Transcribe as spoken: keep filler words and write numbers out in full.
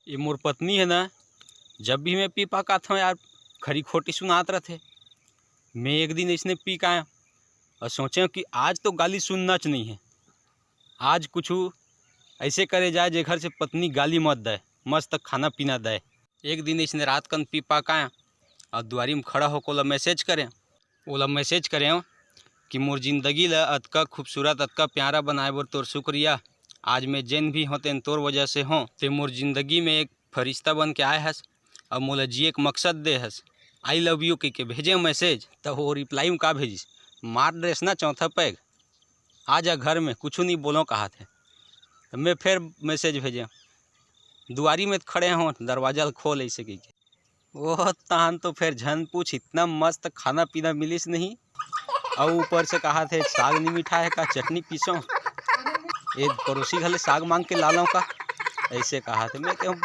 ये मोर पत्नी हे ना, जब भी मैं पी पाकात हँव यार, खरी खोटी सुनात रथे। मैं एक दिन अइसने पी के आयँव अउ सोचेंव कि आज तो गाली सुननाच नइ हे, आज कुछू अइसे करे जाए जेखर से पत्नी गाली मत दय, मस्त खाना पीना दय। एक दिन अइसने रात कन पी पाकायँव अउ दुवारी म खड़ा होके ओला message करेंव। ओला message करेंव कि मोर जिंदगी ल अतका खूबसूरत, अतका प्यारा बनाए बर तोर शुक्रिया। आज मैं जेन भी हँव तेन तोर वजह से हँव। तें मोर जिंदगी में एक फरिश्ता बन के आए हस अउ मोला जिए के मकसद दे हस। I love you कहिके भेजेंव message, त वो reply म का भेजिस, मार देस ना चौथा peg, आ जा घर में, कुछू नइ बोलों कहत हे। त मैं फेर message भेजेंव, दुवारी में त खड़े हँव, दरवाजा ल खोल अइसे कहिके। ओ तहान तो फेर झन पूछ, इतना मस्त खाना पीना मिलिस नहीं। अउ ऊपर से कहत हे, साग नइ मिठाय हे का, चटनी पीसों? ए पड़ोसी घर ले साग मांग के ला लंव का? अइसे कहत हे। मैं कहेंव,